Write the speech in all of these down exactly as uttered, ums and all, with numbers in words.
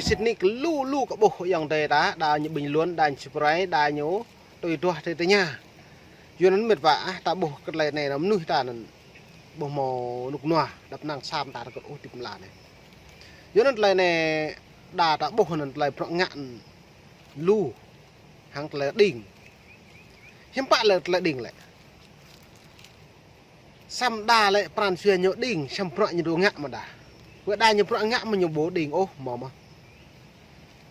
Sĭt nik lu lu kơ ƀuh ayŏng adơi ta, đa ñu bình luận, đa ñu subscribe, đa ñu tui duah tui tơña. Yua anŭn mĕt wa ah, ta ƀuh kơ tơlơi anai anŭn mơnuih ta anŭn ƀu hmâo rơnŭk rơnua, đăp năng sa mơta rơkâo ôh tip mla anai. Yua anŭn tơlơi anai đa ta ƀuh anŭn tơlơi bruă ngă anŭn lu hăng tơlơi đing. Hiư̆m pă lĕ tơlơi đing lĕ. Samơ̆ đa lĕ pran jua ñu đing, samơ̆ bruă ñu dŏ ngă mơ̆ đa. Wơ̆t đa ñu bruă ngă mơ̆ ñu ƀu đing ôh, hmâo mơ̆n.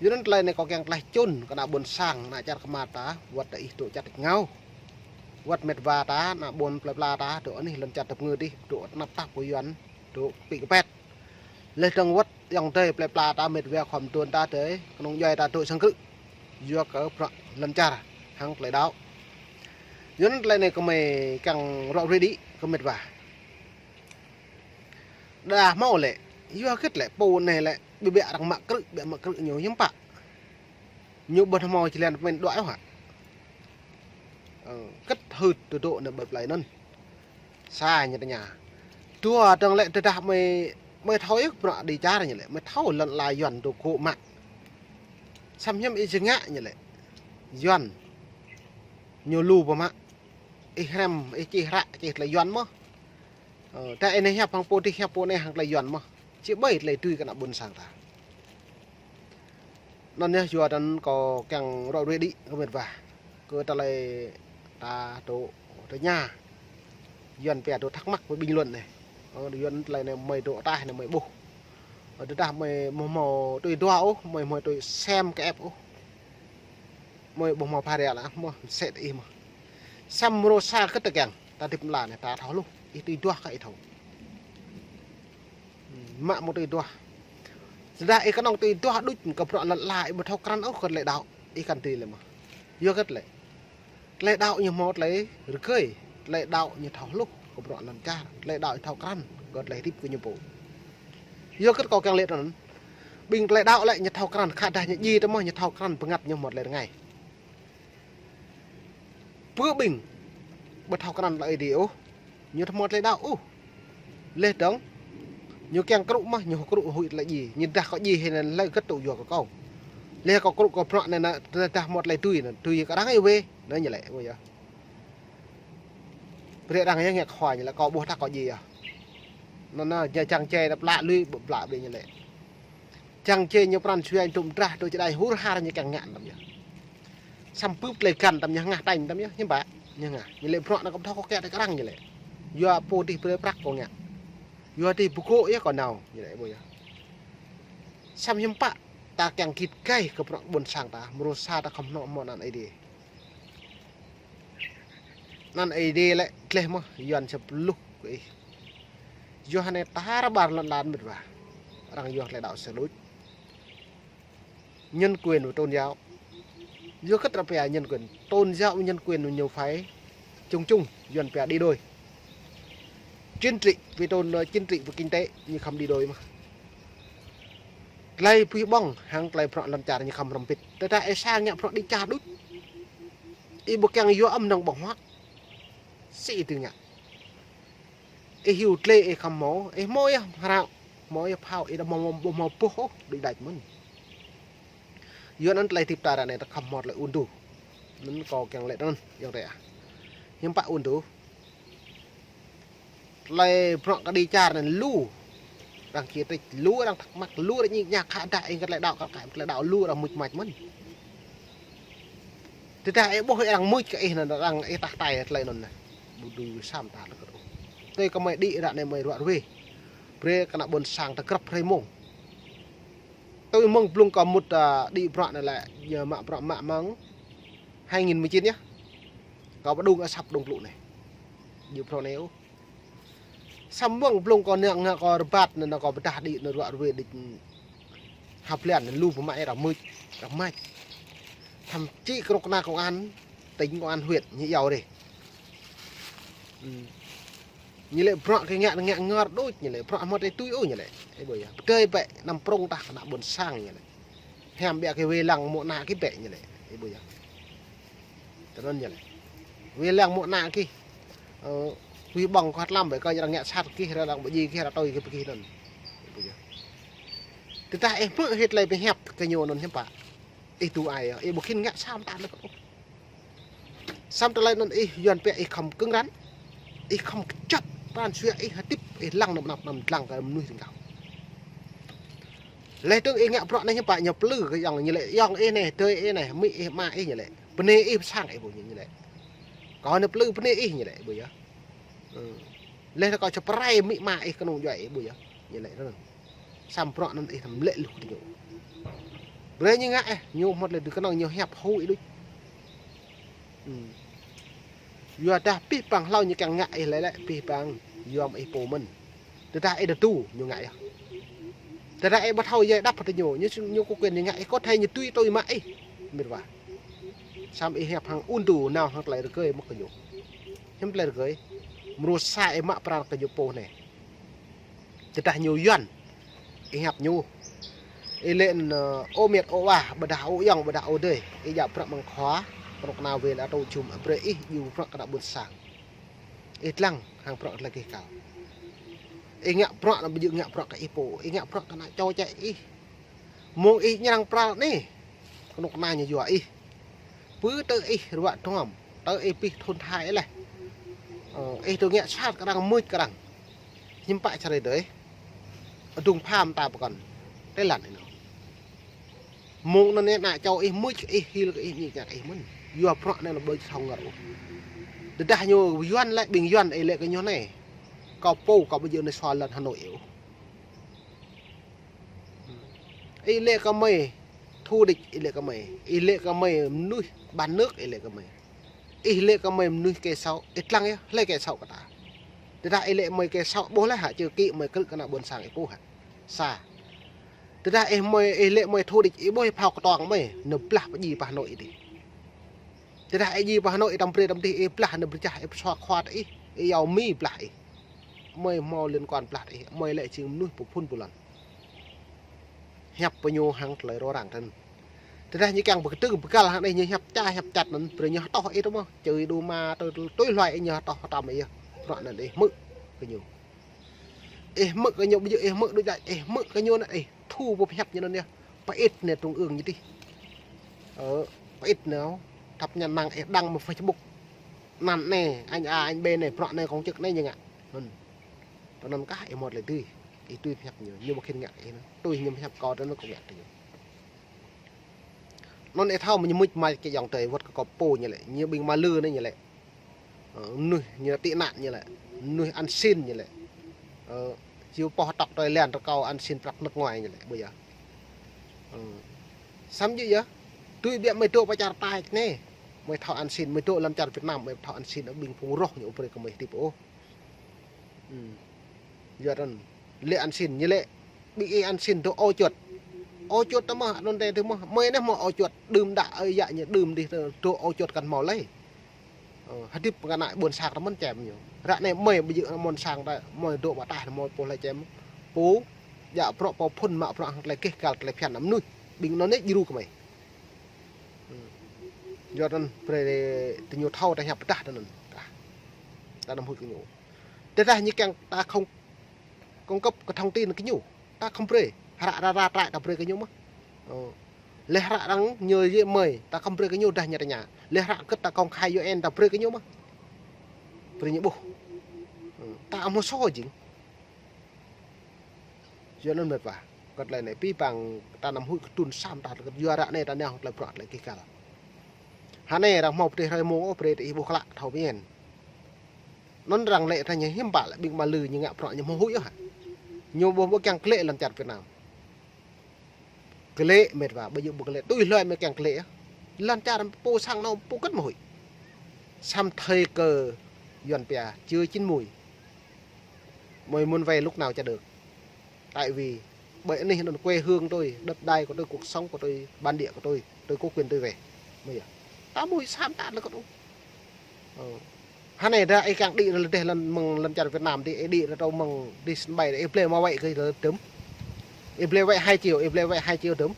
Yua anŭn tơlơi anai kâo kiăng tlaih čun kơ ană ƀôn sang, ană čar kơmar ta, wơ̆t ta ih dŏ čar tač rơngiao. Wơ̆t mĕt wa ta, ană ƀôn plơi pla ta, dŏ anih lŏn čar tơpơngư dih, dŏ tơnap tap kơ Yuan, dŏ pĭ kơpet. Laih dơ̆ng wơ̆t ayŏng adơi plơi pla ta, mĕt wa khua mơtuan ta adơi, kơnung djuai ta dŏ sang krư̆. Yua kơ bruă lŏn čar hăng tơlơi đaŏ. Yua anŭn tơlơi anai gơmơi kiăng rŏ ruai đĭ kơ mĕt wa. Đa hmâo lĕ, yua hơget lĕ, pô anai lĕ, ƀiă ƀiă arăng mă krư̆, ƀiă mă krư̆ ñu hiư̆m pă. Ñu ƀu hmâo jơlan pơmĭn đuaĭ ôh hă. Ơ, hơget hưt tơdŏ anai ƀơi plơi anŭn. Sa ñu tơña. Dua dơ̆ng lĕ tơdah mơi, mơi thâo yơh bruă đĭ čar ñu lĕ, mơi thâo lŏn ala Yuan dŏ gŏ mă. Samơ̆ hiư̆m ih či ngă ñu lĕ. Yuan. Ñu lu pơmă. Ih hrăm, ih čih hră, čih tơlơi Yuan mơ̆n. Ơ, ta ih anai hiăp hăng pô dih, hiăp pô anai hăng tơlơi Yuan mơ̆n. Či ƀai tơlơi tui kơ ană ƀôn sang ta. Anŭn yơh yua anŭn kâo kiăng rŏ ruai đĭ kơ mĕt wa. Kơ tơlơi ta dŏ tơña. Yuan pia dŏ thắc mắc pơ bình luận anai. Ơ, Yuan tơlơi anai mơi dŏ ataih anai mơi ƀuh. Ơ, tơdah mơi ƀu hmâo tui duah ôh, mơi ƀu hmâo tui sem kơ ĕp ôh. Mơi ƀu hmâo pha ria lah, mơi sĕt ih mơ̆n. Samơ̆ mrô sa kơ ta kiăng, ta hơdip mơla anai, ta thâo hluh, ih tui duah kơ ih thâo. Mă mơ̆ tui duah. Tơdah ih kơnơ̆ng tui duah đôč kơ bruă lŏn ala, ih ƀu thâo krăn ôh kơ tơlơi đaŏ, ih kăn tui lĕ mơ̆n. Yua hơget lĕ. Tơlơi đaŏ ñu hmâo tơlơi rơgơi, tơlơi đaŏ ñu thâo hluh kơ bruă lŏn čar, tơlơi đaŏ ñu thâo krăn kơ tơlơi hơdip kơ ñu pô. Yua hơget kâo kiăng laĭ tui anŭn. Ƀing tơlơi đaŏ lĕ ñu thâo krăn, khă dah ñu djai tơ mơ̆n ñu thâo krăn bơngăt ñu hmâo tơlơi rơngai. Pơ ƀing ƀu thâo krăn tơlơi Ơi Adai ôh, ñu ƀu hmâo tơlơi đaŏ ôh. Laih dơ̆ng ñu kiăng krŭ mơ̆n, ñu krŭ huĭ tơlơi djai. Ñu dah kơ djai hĭ anŭn lĕ hơget tŭ yua kơ kâo. Laih kâo krŭ kơ bruă anai anŭn, dah hmâo tơlơi tui anŭn, tui kơ arăng ih wơ̆t. Anŭn ñu lĕ, ƀu yơh. Brơi arăng yơh ngă khua ñu lĕ, kâo ƀuh tah kâo djai yơh. Anŭn anŭn, čang čê đa plă lui, ƀu plă brơi ñu lĕ. Čang čê ñu pran jua ñu tŭm drah, dŏ čơđai hur har ñu kiăng ngă tơm yơh. Samơ̆ bưp tơlơi găn tơm ñu hơngah tañ tơm yơh, hiư̆m pă, ñu hơngah. Ñu lĕ bruă anŭn kâo ƀu thâo kâo kiăng tơlơi kơ arăng ñu lĕ. Yua pô dih brơi prăk kâo ngă. Yua dih ƀu gŏ yơh kâo nao, ñu lĕ ƀu yơh. Samơ̆ hiư̆m pă, ta kiăng git gai kơ bruă ƀôn sang ta, mrô sa ta khŏm hmâo mơ̆n anăn Ơi Adai. Anăn Ơi Adai lĕ, gleh mơ̆n, Yuan săp luh kơ ih. Yua anai ta rơbar lŏn lan mĕt wa. Arăng yua tơlơi đaŏ sơluč. Nhân quyền và tôn giáo. Yua hơget arăng pia nhân quyền. Tôn giáo và nhân quyền ñu phải chung chung, Yuan pia đi đôi. Chính trị, vì tôn, chính trị và kinh tế, ñu khŏm đi đôi mơ̆n. Tơlơi pui ƀơ̆ng, hăng tơlơi bruă lŏn čar ñu khŏm hrŏm bĭt. Tơdah ih sa ngă bruă đĭ čar đôč. Ih ƀu kiăng yua amăng ƀơ̆ng huă. Sĭ tui ngă. Ih hyu tơlơi ih khŏm hmâo, ih hmâo yơh hră, hmâo yơh phao, ih đa hmâo, hmâo, hmâo boh ôh, đuaĭ đač mơ̆n. Yua anŭn tơlơi hơdip ta ră anai ta khŏm hmâo tơlơi ŭn tơ̆. Anŭn kâo kiăng laĭ tui anŭn, ayŏng adơi ah. Hiư̆m pă ŭn tơ̆. Tơlơi bruă kơ đĭ čar anŭn lu. Arăng chia rĭch, lu arăng thắc mắc, lu arăng ñik ñak khă dah ih kơ tơlơi đaŏ, kơ tơlơi đaŏ lu arăng muč mač mơ̆n. Tơdah ih ƀuh arăng muč kơ ih anŭn, arăng ih tah tai tơlơi anŭn anai. Ƀu dưi sa mơta lăk ôh. Tui kơ mơi đĭ ră anai mơi ruă ruê. Brơi kơ ană ƀôn sang ta grăp hrơi mông. Tui mơ̆ng blung kâo mŭt, a, đĭ bruă anai lĕ, ñu mă bruă mă mơ̆ng hai nghìn mười chín yơh. Kâo pơđung asăp đung plŭ anai. Đĭ bruă anai ôh. Samơ̆ mơ̆ng blung kâo ngă, ngă kâo rơbat anŭn kâo pơdah đĭ anŭn ruă ruê đĭ hăp blan anŭn lu pơmă arăng muč, arăng mač. Thậm chí kơnuk kơna công an tỉnh, công an huyện ñu iâu rai. Ư. Ñu lĕ bruă kơ ngă, ngă ngor đôč ñu lĕ, bruă hmâo tơlơi tui ôh ñu lĕ. Ih ƀuh yơh. Pơdơi bĕ, năm prong tah kơ ană ƀôn sang ñu lĕ. Hiam biă kơ wai lăng mơ̆ng ană kơ bĕ ñu lĕ. Ih ƀuh yơh. Tui anŭn ñu lĕ. Wai lăng mơ̆ng ană kơ. Ơ, wai ƀơ̆ng kơ hăt lăm bĕ kơ arăng ngă sat kơ, arăng ƀu djai kơ, arăng tui kơ pơkih anŭn. Ih ƀuh yơh. Tơdah ih hmư̆ hĭ tơlơi pơhiăp kơ ñu anŭn hiư̆m pă. Ih tŭ ai, ih ƀu khĭn ngă sa mơta lĕ kơ ôh. Sa mơta lĕ anŭn ih Yuan pĕ ih khŏm kơ̆ng răn. Ih khŏm kơčăp pran jua ih hơdip ih lăng nơ̆m năp nơ̆m lăng kơ mơnuih rơngkao. Leh dơ̆ng ih ngă bruă anai hiư̆m pă ñu plư kơ yŏng ñu lĕ yŏng ih anai, adơi ih anai, amĭ ih ama ih ñu lĕ. Bơnai ih pơ sang ih ƀu ñu ñu lĕ. Kâo anai plư bơnai ih ñu lĕ ƀu yơh. Ơ. Leh kâo čơprai amĭ ama ih kơnung djuai ih ƀu yơh. Ñu lĕ anŭn. Sa mơta bruă anŭn ih tăm lĕ luh kơ ñu. Brơi ñu ngă ih, ñu hmâo tơlơi dư kơnơ̆ng ñu hiăp hŭ ih đôč. Ơ. Yua dah pih pang hlâo ñu kiăng ngă ih lĕ lĕ pih pang yom ih pô mơ̆n. Tơdah ih tơdu ñu ngă yơh. Tơdah ih ƀu thâo yai đăp hơdơr ñu, ñu, ñu kơ quyền ñu ngă ih, có thể ñu tui tui mă ih. Mĭt wa. Samơ̆ ih hiăp hăng ŭn tŭ nao hăng tơlơi rơgơi mơ̆ kơ ñu. Hiư̆m tơlơi rơgơi. Mrô sa ih mă pran kơ ñu pô anai. Tơdah ñu Yuan. Ih hiăp ñu. Ih lĕ anŭn, ơ, ô miet ô wa, ƀôdah ô yŏng, ƀôdah ô adơi. Ih djă bruă mơ̆ng khua, kơnuk kơna wơl atâo jum, brơi ih djru bruă kơ ană ƀôn sang. Ih lăng hăng bruă tơlơi gêh gal. Ih ngă bruă anŭn ƀu djơ̆ ngă bruă kơ ih pô, ih ngă bruă kơ ană čô čĕ ih. Mơ̆ng ih ñrăng pral anai, kơnuk kơna ñu yua ih. Pơ tơ ih ruă tơngŏm, tơ ih pih thun thai leh. Ơ, ih tŭ ngă sat kơ arăng, mưč kơ arăng. Hiư̆m pă čar ih dơi. Adung pham ta pơkŏn. Tơlơi lăn ih nao. Mơ̆ng anŭn anai ană čô ih mưč kơ ih, hil kơ ih, ñik ñak ih mơ̆n. Yua bruă anai lĕ ƀu thâo ngă ôh. Tơdah ñu Yuan lĕ ƀing Yuan ih lĕ kơ ñu anai. Kâo pô kâo ƀu djơ̆ anai sua lŏn Hà Nội ôh. Ih lĕ kơ mơi thù địch, ih lĕ kơ mơi. Ih lĕ kơ mơi mơnuih bán nước, ih lĕ kơ mơi. Ih lĕ kơ mơi mơnuih kẻ xấu, ih lăng yơh, hlơi kẻ xấu kơ ta. Tơdah ih lĕ mơi kẻ xấu, ƀuh leh hă, čơ kĭ mơi krư̆ kơ ană ƀôn sang ih pô hă. Sa. Tơdah ih mơi, ih lĕ mơi thù địch, ih ƀuh ih phao kơtuang mơi, nao blah pơdjai pơ Hà Nội ih dih. Tơdah ih djai pơ Hà Nội ih tăm brơi tăm dih, ih blah nao pơčah, ih pơsua khua tơ ih, ih iâu mi blah ih. Mơi hmâo liên quan blah tơ ih, mơi lĕ jing mơnuih pơphun pơlŏn. Hiăp pơ ñu hăng tơlơi rơrang tơ̆n. Tơdah ñu kiăng pơkơdơ̆ng pơgăl hăng anai ñu hiăp ča hiăp čăt anŭn, brơi ñu hơtŏh ih tơ mơ̆, čơi đu ma tơ tui hluai ih ñu hơtŏh hơtăm ih yơh. Bruă anŭn ih hmư̆ kơ ñu. Ih hmư̆ kơ ñu ƀu djơ̆, ih hmư̆ đôč đač, ih hmư̆ kơ ñu anŭn ih thu pơhiăp ñu anŭn yơh. Pơit anai trung ương ñu dih. Ơ, pơit anai, thâo ñăn măng ih đăng mơ̆ng Facebook. Anăn anai, anh A, anh B anai, bruă anai, công chức anai ñu ngă. Anŭn. Tơ anŭn kah ih hmâo tơlơi dưi. Ih tui pơhiăp ñu, ñu ƀu khĭn ngă ih anŭn. Tui ñu pơhiăp kâo tơ anŭn kâo ngă tơ ñu. Anŭn ih thâo mơ̆ ñu mưč mač kơ yŏng adơi wơ̆t kơ kâo pô ñu lĕ, ñu ƀing Malư anai ñu lĕ. Ơ, mơnuih ñu tị nạn ñu lĕ, mơnuih ăn xin ñu lĕ. Ơ, čiu pŏh tŏk tui lăn rơkâo ăn xin prăk nước ngoài ñu lĕ, ƀu yơh. Ơ, samơ̆ djơ̆ yơh, tui biă mơi dŏ pơ čar ta anai, mơi thâo ăn xin, mơi dŏ lŏn čar Việt Nam, mơi thâo ăn xin, ƀing phung roh ñu ƀu brơi kơ mơi hơdip ôh. Ơ. Yua anŭn, lĕ ăn xin, ñu lĕ, ƀing ih ăn xin dŏ ô chuột. Ô chuột tơ mơ̆, anŭn tơ tơ mơ̆, mơi anai hmâo ô chuột, đưm đă ơi yă ñu đưm dih tơ, dŏ ô chuột kăn hmâo lơi. Ơ, hơdip kơ ană ƀôn sang tơ mơ̆n čem ñu. Ră anai mơi ƀu djơ̆ ană ƀôn sang ta, mơi dŏ ƀă tah, mơi pô lơi čem. Pô, djă bruă pô phun mă bruă hăng tơlơi gêh gal tơlơi phiăn ană mơnuih. Ƀing anŭn anai djru kơ mơi. Ơ. Yua anŭn brơi tơ ñu thâo ta hiăp pơdah tơ anŭn. Kah. Ta anăm huĭ kơ ñu. Tơdah ñu kiăng ta không cung cấp kơ thông tin kơ ñu, ta khŏm brơi. Hră ra ra trại ta brơi kơ ñu mơ̆. Ơ. Leh hră arăng ñu yơh mơi, ta khŏm brơi kơ ñu dah ñu tơña. Leh hră kơ ta công khai U N ta brơi kơ ñu mơ̆. Brơi ñu ƀuh. Ơ. Ta amâo sô jing. Yua anŭn mĕt wa. Kơ tơlơi anai pih pang ta anăm huĭ kơ trŭn sa mơta kơ yua ră anai ta nao tơlơi bruă tơlơi gêh gal. Hơnai arăng hmâo pơtrih hrơi mông ôh brơi tơ ih ƀuh klă thâo pơmĭn. Anŭn arăng lĕ ta ñu hiư̆m pă lĕ ƀing Malư ñu ngă bruă ñu hmâo huĭ yơh hă. Ñu ƀuh ƀu kiăng klĕ lŏn čar Việt Nam. Klĕ mĕt wa, ƀu djơ̆ ƀu klĕ, tui hluai mơi kiăng klĕ yơh. Lŏn čar pô sang anŭn pô kơ̆t mơ̆ huĭ. Samơ̆ thời cơ Yuan pia chưa chín mùi. Mơi muốn về lúc nào chả được. Tại vì bởi anai anŭn quê hương tôi, đất đai của tôi, cuộc sống của tôi, bản địa của tôi, tôi có quyền tôi về. Mơi yơh. Ta mơi sam ta lơ kơt ôh. Ơ. Hơnai dah ih kiăng đĭ rơ lơdeh lŏn mơ̆ng lŏn čar Việt Nam dih, ih đĭ rơ tơ mơ̆ng dih sân bay dih, ih blơi mă wĕ kơ dơ̆m. Ih blơi wĕ hai triệu, ih blơi wĕ hai triệu dơ̆m.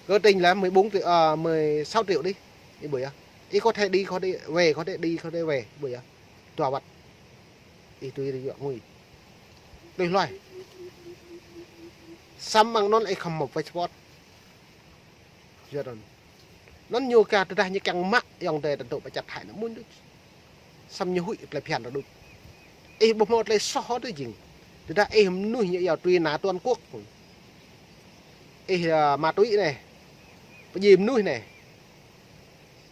Kơ tỉnh là mười bốn triệu, à, mười sáu triệu đi. Ih ƀu yơh. Ih có thể đi, có thể về, có thể đi, có thể về. Ƀu yơh. Dua wăt. Ih tui rơ yua ngui. Tui hluai. Samơ̆ mơ̆ng anŭn ih khŏm mă passport. Yua anŭn. Anŭn ñu kah tơdah ñu kiăng mă ayŏng adơi ta dŏ pơčăt hai ană mơnuih. Samơ̆ ñu huĭ tơlơi phiăn ta đôč. Ih ƀu hmâo tơlơi soh ôh tơ jing. Tơdah ih mơnuih ñu iâu truy nã toàn quốc. Ih, a, ma túy anai. Pơdjai mơnuih anai.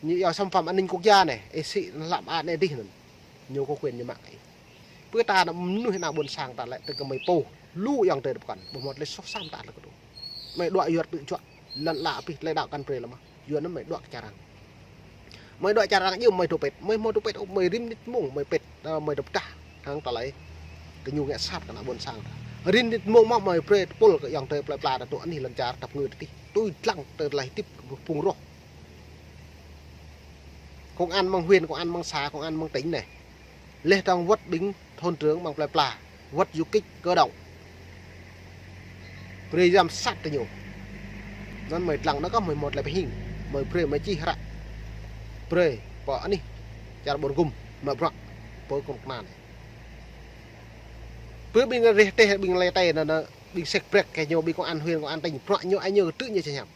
Ñu iâu xâm phạm an ninh quốc gia anai, ih sĭ hlăm anai dih anŭn. Ñu có quyền ñu mă ih. Pơ ta ană mơnuih ană ƀôn sang ta lĕ tơ kơmơi pô. Lu ayŏng adơi ta pơkŏn. Ƀu hmâo tơlơi soh sa mơta lĕ kơ tŭ. Mơi đuaĭ yua tŭ juă. Lăn ala abih tơlơi đaŏ kăn brơi lăm mă. Yua anŭn mơi đuaĭ kơ čar arăng. Mơi đuaĭ čar arăng yơh mơi dŏ pĕt. Mơi hmâo dŏ pĕt ôh, mơi rĭm nit mông mơi pĕt. Ơ, mơi dŏ pơdah. Hăng tơlơi. Kơ ñu ngă sat kơ ană ƀôn sang ta. Rĭm nit mông mơ̆ mơi brơi tơpul kơ ayŏng adơi plơi pla ta tŭ anih lŏn čar tăp ngui tơ tih. Tui dlăng tơlơi hơdip phung roh. Công an mơ̆ng huyện, công an mơ̆ng xã, công an mơ̆ng tỉnh anai. Leh tong wơ̆t ƀing thôn trưởng mơ̆ng plơi pla, wơ̆t du kích cơ động. Brơi giám sát tơ ñu. Anŭn mơi dlăng anŭn kơ mơi hmâo tơlơi pơhing, mơi brơi mơi čih hră. Brơi, pơ anih, čar ƀôn gum, mă bruă, pơ kơnuk kơna anai. Pơ ƀing reh teh, ƀing lĕ teh anŭn, anŭn, ƀing sek brek kơ ñu, ƀing công an huyện, công an tỉnh, bruă ñu, ai ñu, tŭ ñu čih hiăp.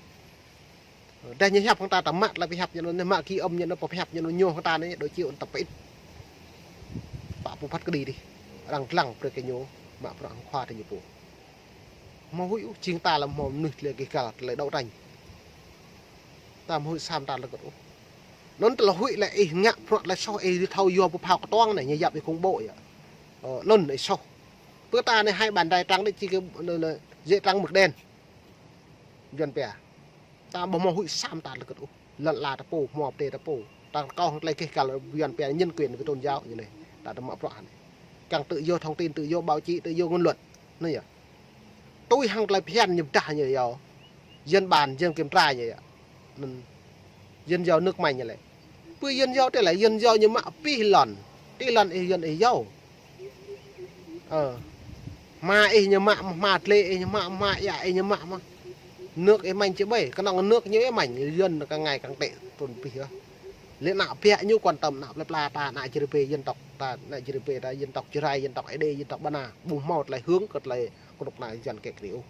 Dah ñu hiăp hăng ta, ta mă tơlơi pơhiăp ñu anŭn, mă ghi âm ñu anŭn, pơhiăp ñu anŭn, ñu hăng ta anai, đôi chiều ta pơit. Pă pơphat kơđi dih. Arăng dlăng brơi kơ ñu, mă bruă hăng khua tơ ñu pô. Hmâo huĭ ôh, jing ta lăm hmâo mơnuih tơlơi gêh gal, tơlơi đấu tranh. Ta hmâo huĭ sa mơta lơkơt ôh. Anŭn tơlơi huĭ lĕ ih ngă bruă tơlơi soh ih thâo yua pơphao kơtuang anai, ñu yap ih khủng bố yơh. Ơ, anŭn ih soh. Pơ ta anai hai bàn tay trắng đấy, chỉ cái, là, là, giấy trắng mực đen. Yuan pia. Ta ƀu hmâo huĭ sa mơta lơkơt ôh. Lăn ala ta pô, hmua pơdai ta pô. Ta kâo hăng tơlơi gêh gal Yuan pia nhân quyền với tôn giáo ñu anai. Ta tơ mă bruă anai. Kiăng tự do thông tin, tự do báo chí, tự do ngôn luận. Anai yơh. Tui hăng tơlơi phiăn ñu pơdah ñu yơh. Dân bàn, dân kiểm tra ñu yơh. Anŭn. Dân giàu nước Mày ñu lĕ. Pơ dân giàu tơ lĕ, dân giàu ñu mă abih lŏn. Tơ lŏn ih dân ih giàu. Ơ. Hma ih ñu mă, hma tlê ih ñu mă, hma ia ih ñu mă mơ̆n. Nước ih mă či ƀai, kơnơ̆ng nước ñu ih mă, dân kơ ngă kăng tĕ trŭn pih yơh. Lĕ ană biă ñu quan tâm ană plơi pla ta, ană Jrai pê dân tộc ta, ană Jrai pê ta, dân tộc Jrai, dân tộc Ê Đê, dân tộc Ba Na. Ƀu hmâo tơlơi hơ̆ng kơ tơlơi kơnuk kơna dân kĕ kri ôh.